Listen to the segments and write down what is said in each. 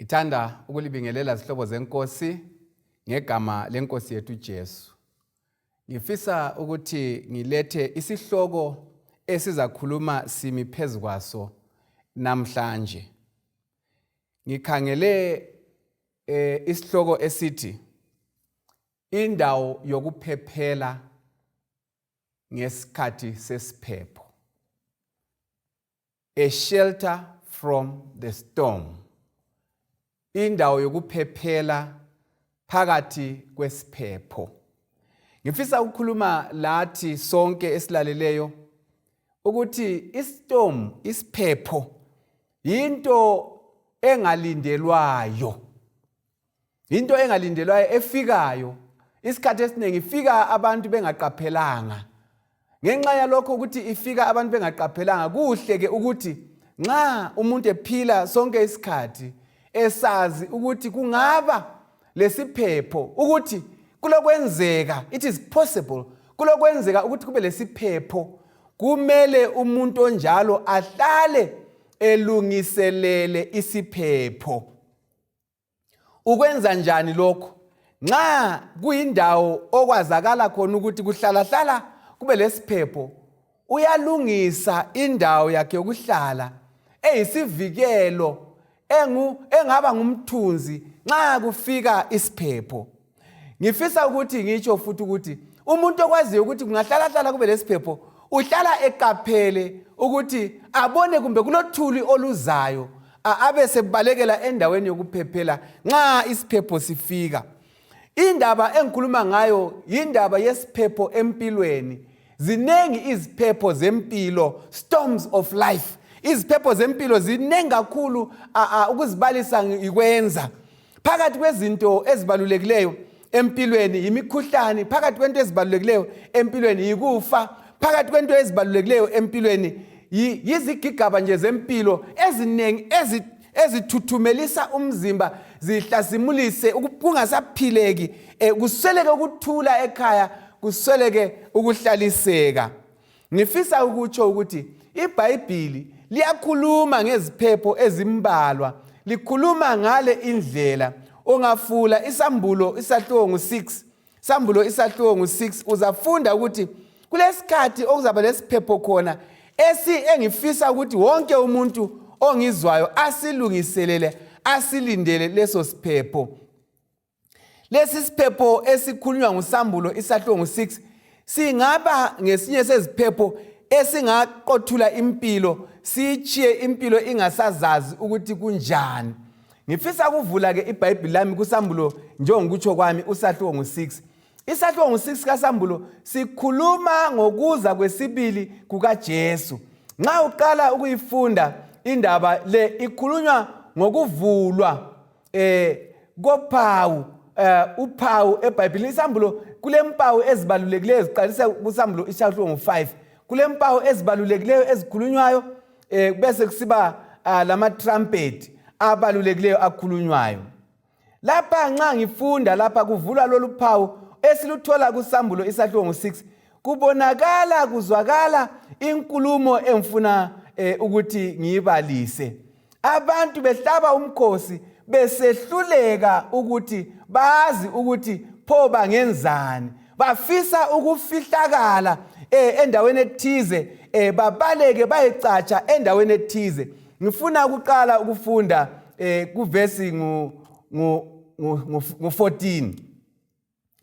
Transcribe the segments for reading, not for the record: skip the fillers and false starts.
Ngithanda ukulibingelela zihlobo zenkosi ngegama lenkosi yethu Jesu. Ngifisa ukuthi ngilethe isihloko esizakhuluma simi phezukwaso namhlanje. Ngikhangele isihloko esithi Indawo Yokuphephela Nges'khathi Sesiphepho. A shelter from the storm. Indawo yokuphephela phakathi kwesiphepho. Ngifisa ukukhuluma lathi sonke esilaleleyo ukuthi istorm, isiphepho into engalindelwayo. Into engalindelwayo efikayo. Isikhathi esiningi ifika abantu bengaqaphelanga. Ngenxa yalokho ukuthi ifika abantu bengaqaphelanga, kuhle ke ukuthi nxa umuntu ephila sonke isikhathi esazi ukuthi kungaba lesiphepho, ukuthi kulokwenzeka, it is possible, kulokwenzeka ukuthi kube lesiphepho, kumele umuntu onjalo ahlale elungiselele isiphepho. Ukwenza njani lokho? Nxa kuyindawo okwazakala khona ukuthi kuhlala kube lesiphepho, uyalungisa indawo yakhe yokuhlala eyisivikelo engaba ngumthunzi nxa kufika isiphepho. Ngifisa ukuthi ngitsho futhi ukuthi umuntu okwaziyo ukuthi kungahlala kube lesiphepho uhlala eqaphele ukuthi abone kumbe kulothuli oluzayo abe sebalekela endaweni yokuphephela nxa isiphepho sifika. Indaba engikhuluma ngayo yindaba yesiphepho empilweni. Zinengi iziphepho zempilo, storms of life. Iziphepho zempilo zinengi kakhulu ukuzibalisa ikwenza. Phakathi kwezinto ezibalulekileyo empilweni imikhuhlane, phakathi kwento ezibalulekileyo empilweni yikufa, phakathi kwento ezibalulekileyo empilweni yizigigaba nje zempilo ezinengi ezithuthumelisa umzimba, zihlasimulise kungasaphileki, kusweleke ukuthula ekhaya, kusweleke ukuhlaliseka. Ngifisa ukutsho ukuthi iBhayibhili liyakhuluma ngeziphepho ezimbalwa, likhuluma ngale indlela. Ungafula isambulo isahluko ngo-6, Sambulo isahluko ngo-6 uzafunda ukuthi kulesikhathi okuzaba lesiphepho khona engifisa ukuthi wonke umuntu ongizwayo asilungiselele, asilindele leso siphepho. Lesi siphepho esikhulunywa nguSambulo isahluko ngo-6 singaba ngesinye seziphepho esingaqothula impilo, sichiye impilo ingasazazi ukuthi kunjani. Ngifisa ukuvula ke iBhayibheli lami kuSambulo njengokutsho kwami usahluko ngo-6. Isahluko ngo-6 kaSambulo sikhuluma ngokuza kwesibili kukaJesu. Nxa uqala ukuyifunda indaba le ikhulunywa ngokuvulwa kophawu, uphawu eBhayibhelini. Isambulo kulempawu ezibalulekileyo eziqalisa kuSambulo isahluko ngo-5. Kulempawu ezibalulekileyo ezikhulunywayo bese kusiba lama trumpet abalulekileyo akhulunywayo. Lapha nxa ngifunda lapha kuvulwa lolu phawu esiluthola kuSambulo isahluko ngo-6, kubonakala kuzwakala inkulumo emfuna ukuthi ngiyibalise. Abantu behlaba umkhosi besehluleka ukuthi bazi ukuthi pho bangenzani, bafisa ukufihlakala endaweni ethize, babaleke bayecatsha endaweni ethize. Ngifuna ukuqala ukufunda kuvesi ngu-14.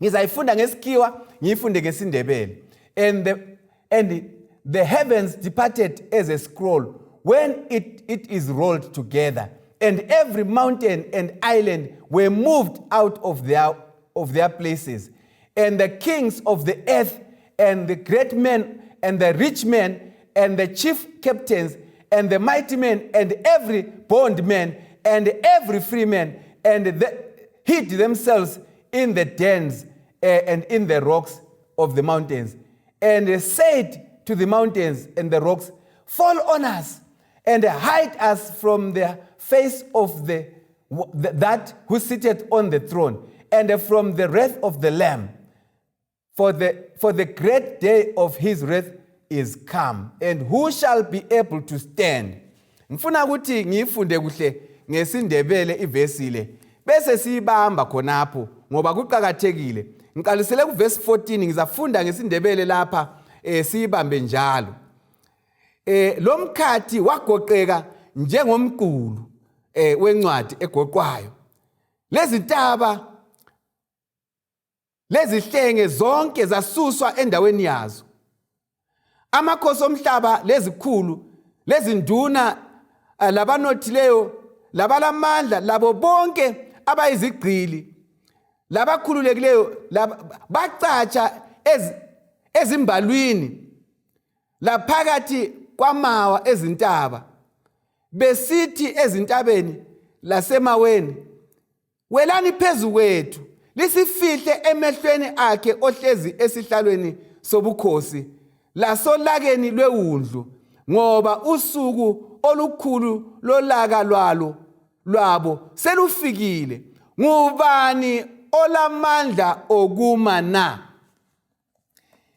Ngizayifunda ngesikhiwa, ngiyifunde ngesindebele. And the heavens departed as a scroll when it is rolled together, and every mountain and island were moved out of their places, and the kings of the earth and the great men and the rich men and the chief captains and the mighty men and every bondman and every free man hid themselves in the dens and in the rocks of the mountains, and said to the mountains and the rocks, fall on us and hide us from the face of that who sitteth on the throne, and from the wrath of the Lamb. For the great day of his wrath is come, and who shall be able to stand? Ngifuna ukuthi ngiyifunde kuhle ngesindebele ivesi le bese siyibamba khonapho ngoba kuqhakathekile. Ngiqalisele kuverse 14 ngizafunda ngesindebele lapha siyibambe njalo. Lo mkhathi wagoqeka njengomqulu wencwadi egoqwayo. Lezi ntaba lezi hlenge zonke zasuswa endaweni yazo. Amakhosi omhlaba lezikhulu lezinduna labanothileyo labalamandla labo bonke abayizigqili labakhululekileyo bacatsha ezimbalwini laphakathi kwamawa ezintaba besithi ezintabeni lasemaweni, welani phezu kwethu lisifihle emehlweni akhe ohlezi esihlalweni sobukhosi lasolakeni lwewundlu, ngoba usuku olukhulu lolaka lwabo selufikile. Ngubani olamandla okuma na?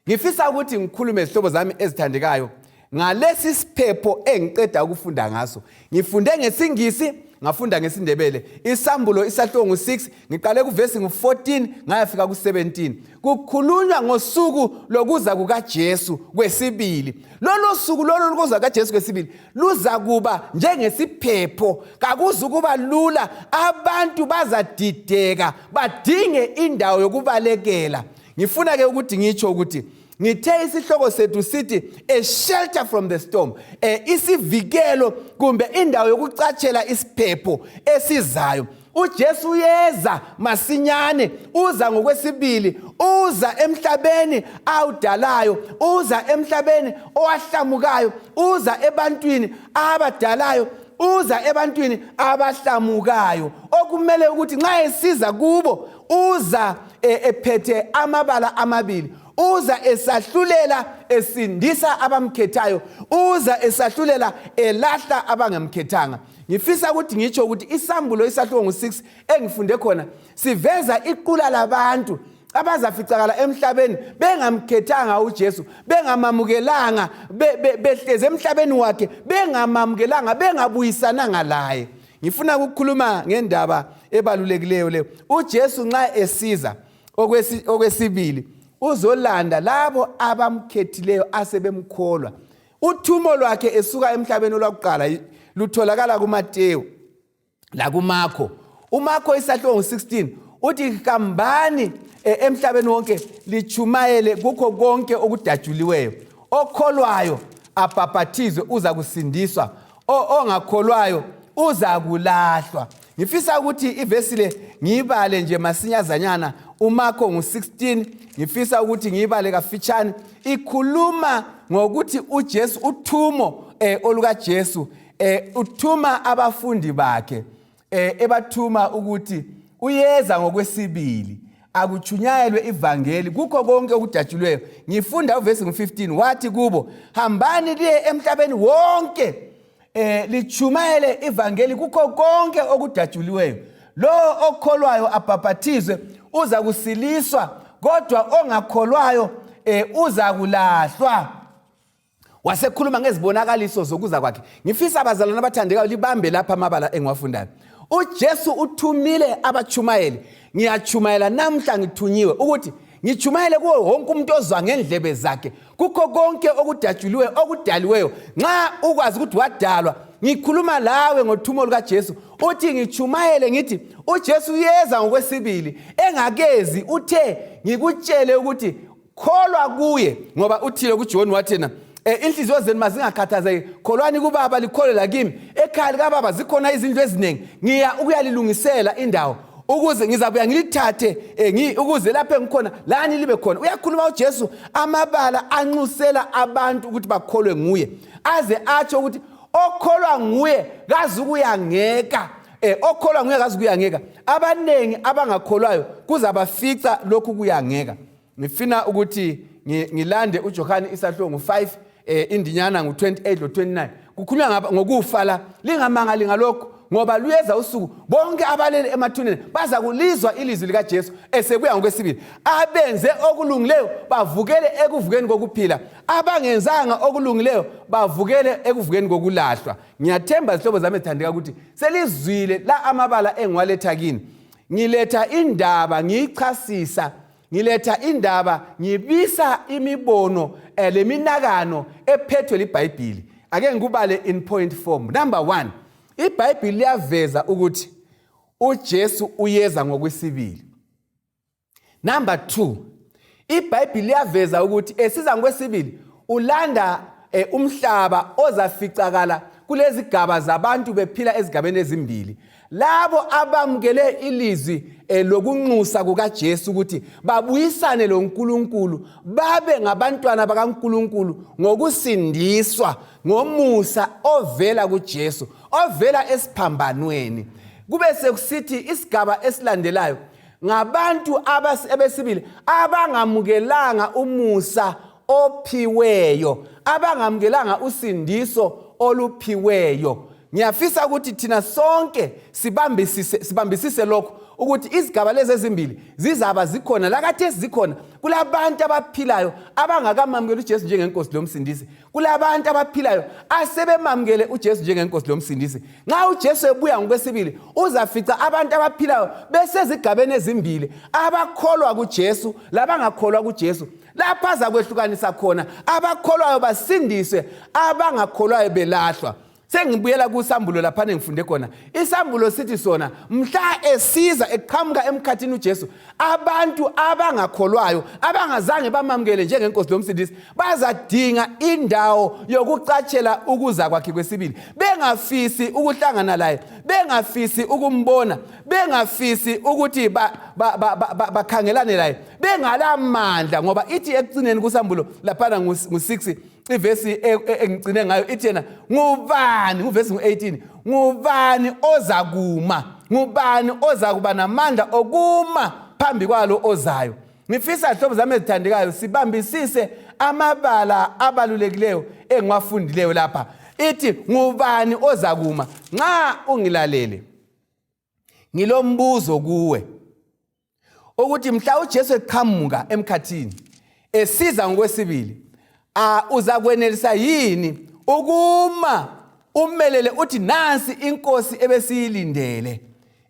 Ngifisa ukuthi ngikhulume izihlobo zami ezithandekayo ngalesi siphepho engiqeda ukufunda ngaso. Ngifunde ngesingisi, ngafunda ngesindebele. Isambulo isahloko 6, ngiqale kuvesi 14 ngayafika ku17. Kukhulunywa ngosuku lokuza kukaJesu kwesibili. Lolo suku lolo lokuza kukaJesu kwesibili luza kuba njengesiphepho, kakuzukuba lula. Abantu bazadideka badinge indawo yokubalekela. Ngifuna ke ukuthi ngitsho ukuthi ngithe isihloko sethu sithi a shelter from the storm, isivikelo kumbe indawo yokucatshela isiphepho esizayo. uJesu uyeza masinyane, uza ngokwesibili, uza emhlabeni awudalayo, uza emhlabeni owahlamukayo, uza ebantwini abadalayo, uza ebantwini abahlamukayo. Okumele ukuthi nxa esiza kubo uza ephethe amabala amabili. Uza esahlulela esindisa abamkhethayo, uza esahlulela elahla abangamkhethanga. Ngifisa ukuthi ngitsho ukuthi isambulo isahloko 6 engifunde khona siveza iqula labantu abazaficakala emhlabeni bengamkhethanga uJesu, bengamamukelanga, behleze emhlabeni wakhe, bengamamukelanga, bengabuyisananga laye. Ngifuna ukukhuluma ngendaba ebalulekileyo le. uJesu nxa esiza okwesibili uzolanda labo abamkhethileyo asebemkholwa. Uthumo lwakhe esuka emhlabeni olwakuqala lutholakala kuMateyu la kuMarko. uMarko isahloko 16 uthi hambani emhlabeni wonke lichumayele kukho konke okudatshuliweyo. Okholwayo abhaphathizwe uza kusindiswa, ongakholwayo uza kulahlwa. Ngifisa ukuthi ivesi le ngiyibale nje masinyazanyana. uMarko 16 ngifisa ukuthi ngiyibale kafitshane. Ikhuluma ngokuthi uJesu uthumo olukaJesu uthuma abafundi bakhe, ebathuma ukuthi uyeza ngokwesibili akuchunyayelwe ivangeli kukho konke okudatshuliweyo. Ngifunda uvesi 15 wathi kubo, hambani liye emhlabeni wonke lichumayele ivangeli kukho konke okudatshuliweyo. Lo okholwayo abhaphathizwe uza kusiliswa, kodwa ongakholwayo uza kulahlwa. Wasekhuluma ngezibonakaliso zokuza kwakhe. Ngifisa abazalwane abathandekayo libambe lapha amabala engiwafundayo. uJesu uthumile abachumayeli. Ngiyachumayela namhla ngithunyiwe ukuthi ngichumayele kuwo wonke umuntu ozwa ngendlebe zakhe kukho konke okudatshuliweyo okudaliweyo. Nxa ukwazi ukuthi wadalwa, ngikhuluma lawe ngothumo lukaJesu. Uthi ngichumayele ngithi uJesu uyeza ngokwesibili, engakezi uthe ngikutshele ukuthi kholwa kuye, ngoba uthile kuJohn wathena inhliziyo zenu mazingakhathazeki, kholwani kuBaba likholwe kimi. Ekhaya likaBaba zikhona izindlu eziningi, ngiya ukuyalilungisela indawo ukuze ngizabuya ngilithathe ukuze lapho engikhona lani libe khona. Uyakhuluma uJesu amabala anxusela abantu ukuthi bakholwe nguye, aze atsho ukuthi okholwa nguye kazukuyangeka. Okholwa nguye kazukuyangeka. Abanengi abangakholwayo kuzabafica lokhu kuyangeka. Ngifuna ukuthi ngilande uJohane isahloko 5 indinyana 28 lo 29. Kukhulunywa ngokufa la. Lingamangali ngalokho, ngoba luyeza usuku bonke abalele emathuneni baza kulizwa ilizwi likaJesu esebuya ngokwesibili. Abenze okulungileyo bavukele ekuvukeni kokuphila, abangenzanga okulungileyo bavukele ekuvukeni kokulahlwa. Ngiyathemba izihlobo zami ezithandeka ukuthi selizwile la amabala engiwaletha kini. Ngiletha indaba ngiyichasisa, ngiletha indaba ngibisa imibono leminakano ephethwe liBhayibheli. Ake ngikubale in point form. Number 1, iBhayibheli liyaveza ukuthi uJesu uyeza ngokwesibili. Number 2, iBhayibheli liyaveza ukuthi esiza ngokwesibili ulanda umhlaba ozaficakala kulezi gaba zabantu bephila ezigabeni ezimbili. Labo abamukele ilizwi lokunxusa kukaJesu ukuthi babuyisane loNkulunkulu, babe ngabantwana bakaNkulunkulu ngokusindiswa ngomusa ovela kuJesu, ovela esiphambanweni. Kube sekusithi isigaba esilandelayo ngabantu abesibili abangamukelanga umusa ophiweyo, abangamukelanga usindiso oluphiweyo. Ngiyafisa ukuthi thina sonke sibambisise lokho ukuthi izigaba lezi ezimbili zizaba zikhona lakade zikhona. Kulabantu abaphilayo abangakamamukeli uJesu njengenkosi lomsindisi, kulabantu abaphilayo asebemamukele uJesu njengenkosi lomsindisi. Nxa uJesu ebuya ngokwesibili uzafica abantu abaphilayo besezigabeni ezimbili, abakholwa kuJesu labangakholwa kuJesu. Lapha azakwehlukanisa khona, abakholwayo basindiswe, abangakholwayo belahlwa. Sengibuyela kusambulo lapha engifunde khona. Isambulo sithi sona mhla esiza eqhamuka emkhathini uJesu, abantu abangakholwayo abangazange bamamukele njengenkosi lomsindisi bazadinga indawo yokucatshela ukuza kwakhe kwesibili. Bengafisi ukuhlangana laye, bengafisi ukumbona, bengafisi ukuthi bakhangelane laye, bengalamandla. Ngoba ithi ekucineni kusambulo lapha ngu6 ivesi engicine ngayo ithi yena ngubani, uvesi ngu18, ngubani ozakuma, ngubani ozakuba namandla okuma phambi kwalo ozayo. Ngifisa hlobo zami ezithandekayo sibambisise amabala abalulekileyo engiwafundileyo lapha. Ithi ngubani ozakuma. Nxa ungilalele ngilombuzo kuwe ukuthi mhla uJesu eqhamuka emkhathini esiza ngokwesibili, uzakwenelisa yini ukuma umelele uthi nansi inkosi ebesiyilindele?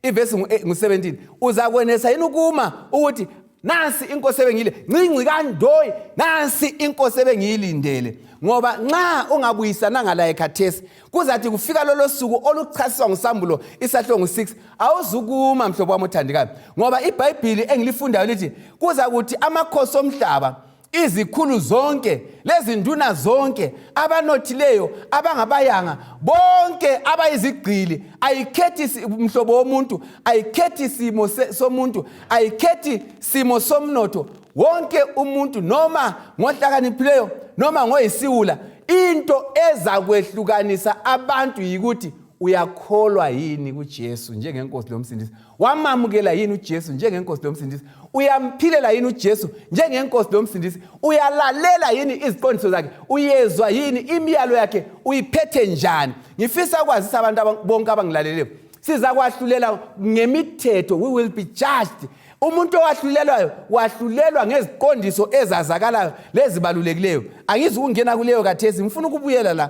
Ivesi ngu17, uzakwenelisa yini ukuma ukuthi nansi inkosi ebengile ncinci kandoyi, nansi inkosi ebengiyilindele? Ngoba nxa ungabuyisananga laye khathesi kuzathi kufika lolo suku oluchasiswa ngosambulo isahluko ngu6 awuzukuma mhlobo wami othandekayo. Ngoba iBhayibheli engilifundayo lithi kuzakuthi amakhosi omhlaba, izikhulu zonke, lezi nduna zonke, abanothileyo, abangabayanga, bonke abayizigqili, ayikhethi mhlobo womuntu, ayikhethi simo somuntu, ayikhethi simo somnotho, wonke umuntu noma ngohlakaniphileyo noma ngoyisiwula, into ezakwehlukanisa abantu yikuthi uyakholwa yini kuJesu njengenkosi lomsindisi? Wamamukela yini uJesu njengenkosi lomsindisi? Uyamphilela yini uJesu njengenkosi lomsindisi? Uyalalela yini iziqondiso zakhe? Uyezwa yini imiyalo yakhe? Uyiphethe njani? Ngifisa ukwazisa abantu bonke abangilaleleyo, siza kwahlulela ngemithetho. We will be judged. Umuntu owahlulelwayo wahlulelwa ngeziqondiso ezazakalayo lezibalulekileyo. Angizi ukungena kuleyo kathesi, ngifuna ukubuyela la.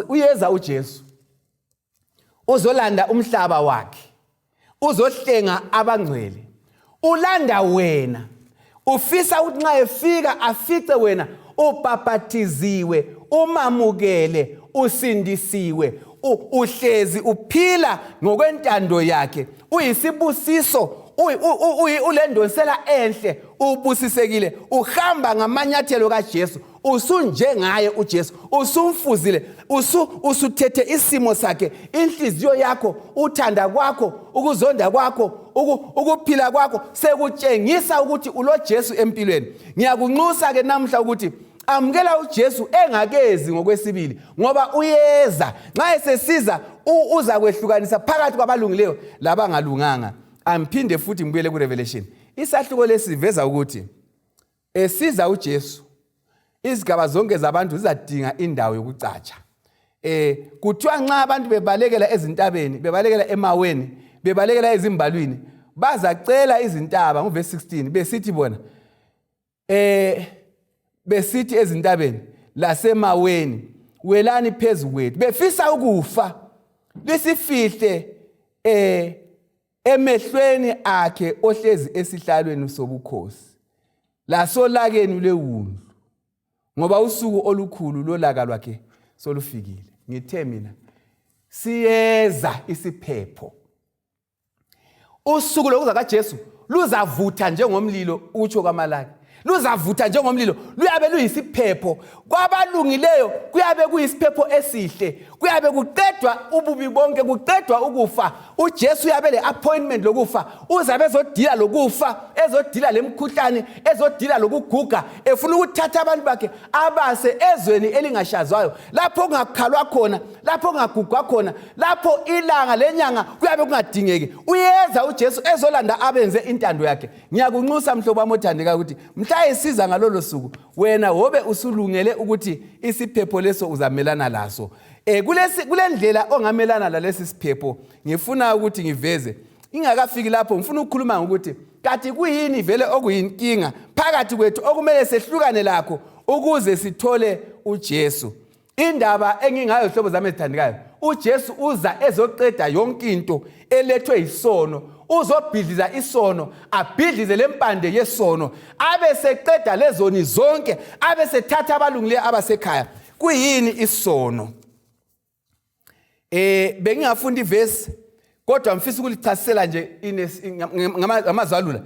Uyeza uJesu, uzolanda umhlaba wakhe, uzohlenga abangcwele, ulanda wena. Ufisa ukuthi nxa efika afice wena ubhaphathiziwe, umamukele, usindisiwe, uhlezi uphila ngokwentando yakhe, uyisibusiso, ulendonsela enhle, ubusisekile, uhamba ngamanyathelo kaJesu, usunjengaye uJesu, usumfuzile, usuthethe isimo sakhe, inhliziyo yakho, uthanda kwakho, ukuzonda kwakho, ukuphila kwakho sekutshengisa ukuthi uloJesu empilweni. Ngiyakunxusa ke namhla ukuthi amukela uJesu engakezi ngokwesibili, ngoba uyeza. Nxa esesiza uza kwehlukanisa phakathi kwabalungileyo labangalunganga. Amphinde futhi ngibuyele kuRevelation. Isahluko lesiveza ukuthi esiza uJesu, izigaba zonke zabantu zizadinga indawo yokucatsha. Kuthiwa nxa abantu bebalekela ezintabeni, bebalekela emaweni, bebalekela ezimbalwini, bazacela izintaba nguvesi 16 besithi bona besithi ezintabeni lasemaweni welani phezu kwethu, befisa ukufa lisifihle emehlweni akhe ohlezi esihlalweni sobukhosi lasolakeni lewundlu, ngoba usuku olukhulu lolaka lwakhe solufikile. Ngithe mina siyeza isiphepho. Usuku lokuza kaJesu luzavutha njengomlilo, utsho kwamalaki. Luzavutha njengomlilo, luyabe luyisiphepho. Kwabalungileyo kuyabe kuyisiphepho esihle, kuyabe kuqedwa ububi bonke, kuqedwa ukufa. uJesu uyabe le appointment lokufa, uzabe ezodila lokufa, ezodila lemkhuhlane, ezodila lokuguga, efuna ukuthatha abantu bakhe abase ezweni elingashazwayo, lapho kungakhalwa khona, lapho kungagugwa khona, lapho ilanga lenyanga kuyabe kungadingeki. Uyeza uJesu ezolanda abenze intando yakhe. Ngiyakunxusa mhlobo wami othandekayo ukuthi mhla esiza ngalolo suku wena wobe usulungele ukuthi isiphepho leso uzamelana laso. Kule ndlela ongamelana lalesi siphepho ngifuna ukuthi ngiveze. Ingakafiki lapho ngifuna ukukhuluma ukuthi kanti kuyini vele okuyinkinga phakathi kwethu okumele sehlukane lakho ukuze sithole uJesu. Indaba engingayo hlobo zami ezithandekayo, uJesu uza ezoqeda yonke into elethwe isono, uzobhidliza isono, abhidlize lempande yesono, abe seqeda lezoni zonke, abe sethatha abalungileyo abasekhaya. Kuyini isono? Bengingafunda ivesi kodwa mfisa ukulichasisela nje ngamazalula.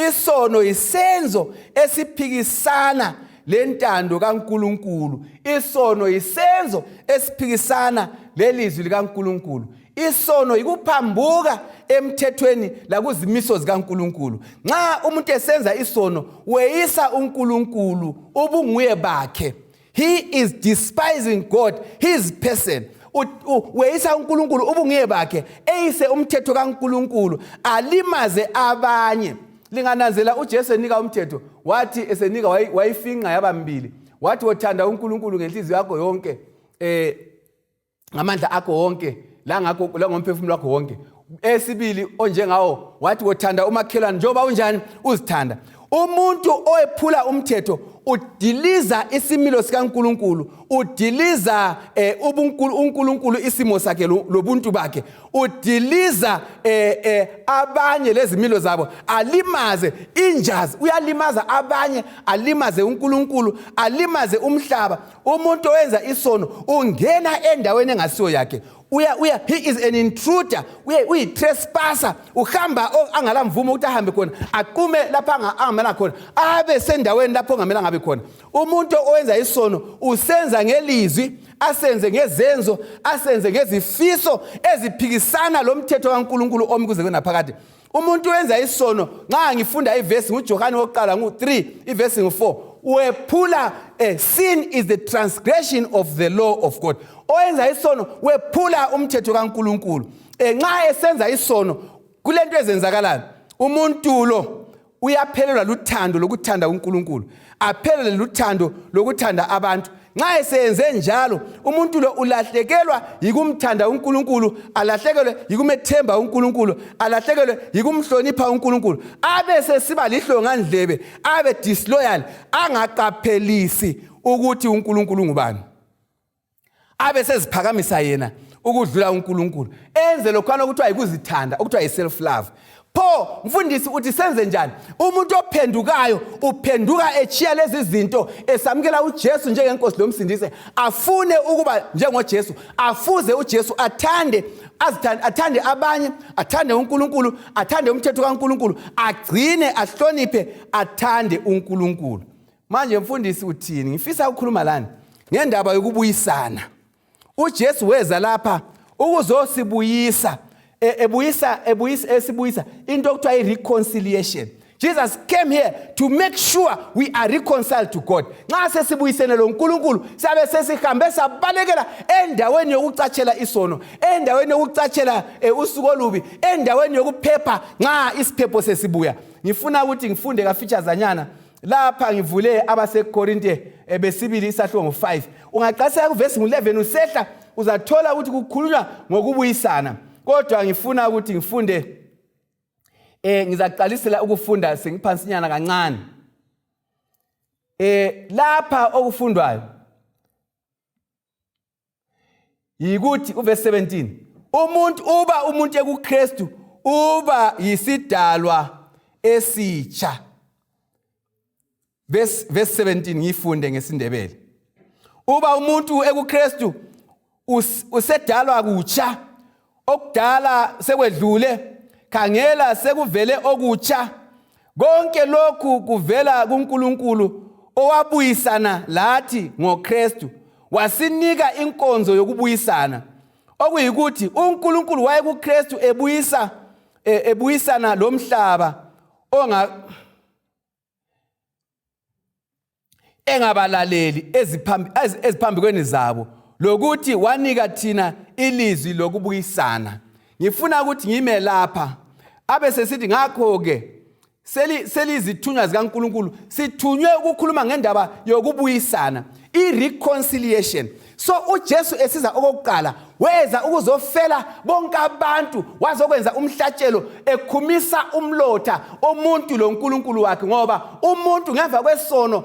Isono isenzo esiphikisana lentando kaNkulunkulu. Isono isenzo esiphikisana lelizwi likaNkulunkulu. Isono ikuphambuka emthethweni lakuzimiso zikaNkulunkulu. Nxa umuntu esenza isono weyisa uNkulunkulu ubunguye bakhe. He is despising God, his person. Weyisa uNkulunkulu ubunguye bakhe, eyise umthetho kaNkulunkulu, alimaze abanye. Lingananzela uJesu enika umthetho, wathi esenika wayifinqa yabambili. Wathi wothanda uNkulunkulu ngenhliziyo yakho yonke, ngamandla akho wonke, langomphefumulo wakho wonke. Esibili onjengawo, wathi wothanda umakhelwane njengoba unjani uzithanda. Umuntu oyephula umthetho udiliza isimilo sikaNkulunkulu, udiliza uNkulunkulu isimo sakhe lobuntu bakhe, udiliza abanye lezimilo zabo, alimaze injazi, uyalimaza abanye, alimaze uNkulunkulu, alimaze umhlaba. Umuntu owenza isono ungena endaweni engasiyo yakhe. He is an intruder, uyi-trespasser, uhamba angala mvumo ukuthi ahambe khona, aqume lapha angamela khona, abe sendaweni lapho ongamela ngabe khona. Umuntu owenza isono usenza ngelizwi, asenze ngezenzo, asenze ngezifiso eziphikisana lomthetho kaNkulunkulu omkuze kwenaphakade. Umuntu owenza isono, nxa ngifunda ivesi nguJohane wokuqala ngu-3 ivesi ngu-4, wephula sin is the transgression of the law of God. Owenza isono wephula umthetho kaNkulunkulu. Nxa esenza isono kulento ezenzakalayo, umuntu lo uyaphelelwa luthando lokuthanda uNkulunkulu, aphelelwe luthando lokuthanda abantu. Nxa esenze njalo umuntu lo ulahlekelwa yikumthanda uNkulunkulu, alahlekelwe yikumethemba uNkulunkulu, alahlekelwe yikumhlonipha uNkulunkulu, abe sesiba lihlonga ndlebe, abe disloyal, angaqaphelisi ukuthi uNkulunkulu ngubani, abe seziphakamisa yena ukudlula uNkulunkulu, enze lokhana ukuthi ayikuzithanda, ukuthi ayi-self love. Pho mfundisi uthi senze njani? Umuntu ophendukayo uphenduka echiya lezi zinto, esamukela uJesu njengenkosi lomsindisi, afune ukuba njengoJesu, afuze uJesu, athande abanye, athande uNkulunkulu, athande umthetho kaNkulunkulu, agcine, ahloniphe, athande uNkulunkulu. Manje mfundisi uthini? Ngifisa ukukhuluma lana ngendaba yokubuyisana. uJesu weza lapha ukuzosibuyisa, esibuyisa into okuthiwa i-reconciliation. Jesus came here to make sure we are reconciled to God. Nxa sesibuyisene lo uNkulunkulu, sabe sesihambe sabalekela endaweni yokucatshela isono, endaweni yokucatshela usuku olubi, endaweni yokuphepha nxa isiphepho sesibuya. Ngifuna ukuthi ngifunde kafitshazanyana lapha ngivule abaseKorinte besibili isahluko ngo5 ungaqaseka kuvesi ngo11 usehla uzathola ukuthi kukhulunywa ngokubuyisana kodwa ngifuna ukuthi ngifunde ngizaqalisela ukufunda sengiphansinyana kancane lapha okufundwayo yikuthi uverse 17 umuntu ekuKristu uba yisidalwa esitsha. Verse 17 ngifunde ngesindebele. Uba umuntu ekuKristu usedalwa kutsha, okudala sekwedlule, khangela sekuvele okutsha. Konke lokhu kuvela kuNkulunkulu owabuyisana lathi ngoKristu, wasinika inkonzo yokubuyisana. Okuyikuthi uNkulunkulu waye kuKristu ebuyisana lomhlaba engabalaleli eziphambi kweni zabo, lokuthi wanika thina ilizwi lokubuyisana. Ngifuna ukuthi ngime lapha abe sesithi ngakho ke selizithunywa zikaNkulunkulu sithunywe ukukhuluma ngendaba yokubuyisana, i-reconciliation. So uJesu esiza okokuqala weza ukuzofela bonke abantu, wazokwenza umhlatshelo ekhumisa umlotha omuntu loNkulunkulu wakhe, ngoba umuntu ngemva kwesono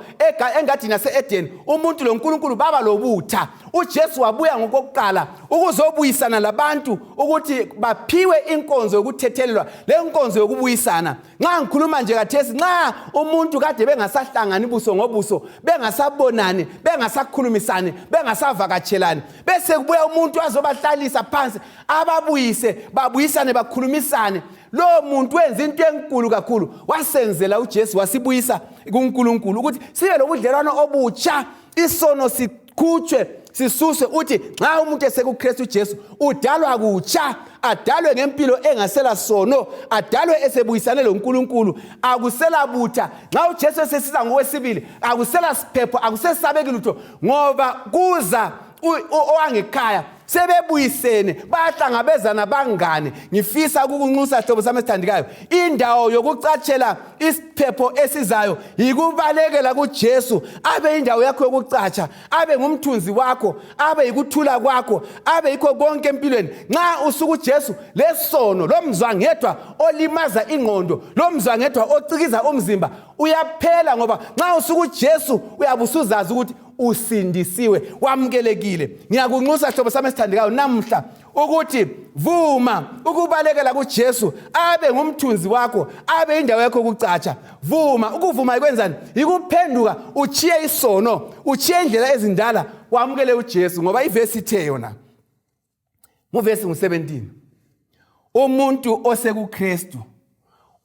engadini yase-Eden umuntu loNkulunkulu baba lobutha. uJesu wabuya ngokokuqala ukuzobuyisana labantu ukuthi baphiwe inkonzo yokuthethelelwa, le nkonzo yokubuyisana. Nxa ngikhuluma nje kathesi, nxa umuntu kade bengasahlangani buso ngobuso, bengasabonani, bengasakhulumisani, bengasavakatshelani, bese kubuya umuntu azobahlalisa phansi ababuyise, babuyisane, bakhulumisane, lo muntu wenza into enkulu kakhulu. Wasenzela uJesu, wasibuyisa kuNkulunkulu ukuthi sibe lobudlelwano obutsha, isono sikhutshwe, sisuswe. Uthi nxa umuntu esekuKristu Jesu udalwa kutsha, adalwe ngempilo engasela sono, adalwe esebuyisane loNkulunkulu, akusela butha. Nxa uJesu esesiza ngokwesibili akusela siphepho, akusesabeki lutho, ngoba kuza owangekhaya sebebuyisene, bahlangabezana bangane. Ngifisa ukukunxusa hlobo sami esithandikayo, indawo yokucatshela isiphepho esizayo yikubalekela kuJesu, abe indawo yakho yokucatsha, abe ngumthunzi wakho, abe yikuthula kwakho, abe yikho konke empilweni. Nxa usuku uJesu lesono, lo mzwangedwa olimaza ingqondo, lo mzwangedwa ocikiza umzimba uyaphela, ngoba nxa usuku uJesu uyabusuzazi ukuthi usindisiwe, wamukelekile. Ngiyakunxusa hlobo sami esithandekayo namhla ukuthi vuma ukubalekela kuJesu, abe ngumthunzi wakho, abe indawo yakho yokucatsha. Vuma. Ukuvuma ikwenzani? Ikuphenduka, uchiye isono, uchiye indlela ezindala, wamukele uJesu. Ngoba ivesi ithe yona nguvesi ngu17, umuntu osekuKristu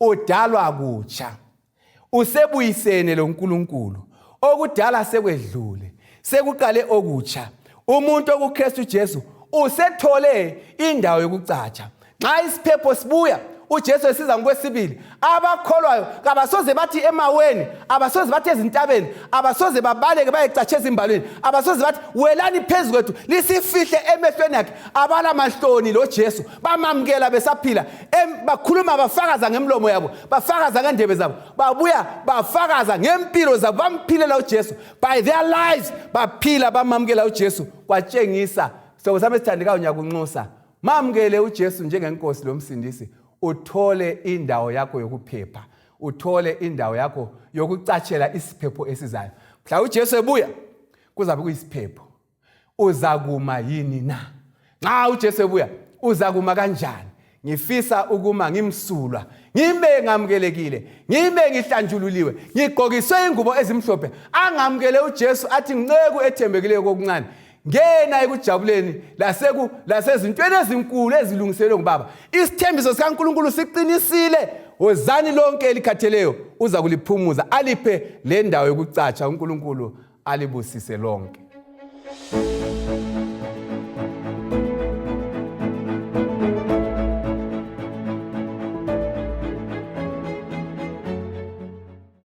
udalwa kutsha, usebuyisene loNkulunkulu, okudala sekwedlule, sekuqale okutsha. Umuntu okuKristu Jesu usethole indawo yokucatsha. Nxa isiphepho sibuya, uJesu esiza ngokwesibili, abakholwayo kabasoze bathi emaweni, abasoze bathi ezintabeni, abasoze babaleke bayecatsha ezimbalweni, abasoze bathi welani phezu kwethu lisifihle emehlweni akhe. Abala mahloni lo Jesu, bamamkela besaphila, bakhuluma bafakaza ngemlomo yabo, bafakaza ngendebe zabo, babuya bafakaza ngempilo zabo, bamphilela uJesu. By their lives baphila bamamkela uJesu. Kwatshengisa soko sami esithandekayo, ngiyakunxusa, mamkele uJesu njengenkosi lomsindisi, uthole indawo yakho yokuphepha, uthole indawo yakho yokucatshela isiphepho esizayo. Mhla uJesu ebuya kuzabe kuyisiphepho. Uzakuma yini na? Nxa uJesu ebuya uzakuma kanjani? Ngifisa ukuma ngimsulwa, ngime ngamukelekile, ngime ngihlanjululiwe, ngigqokiswe ingubo ezimhlophe, angamukele uJesu athi nceku ethembekileyo kokuncane, ngena ekujabuleni lasezintweni ezinkulu ezilungiselwe ngubaba. Isithembiso sikaNkulunkulu siqinisile. Wozani lonke elikhatheleyo, uza kuliphumuza, aliphe le ndawo yokucatsha. uNkulunkulu alibusise lonke.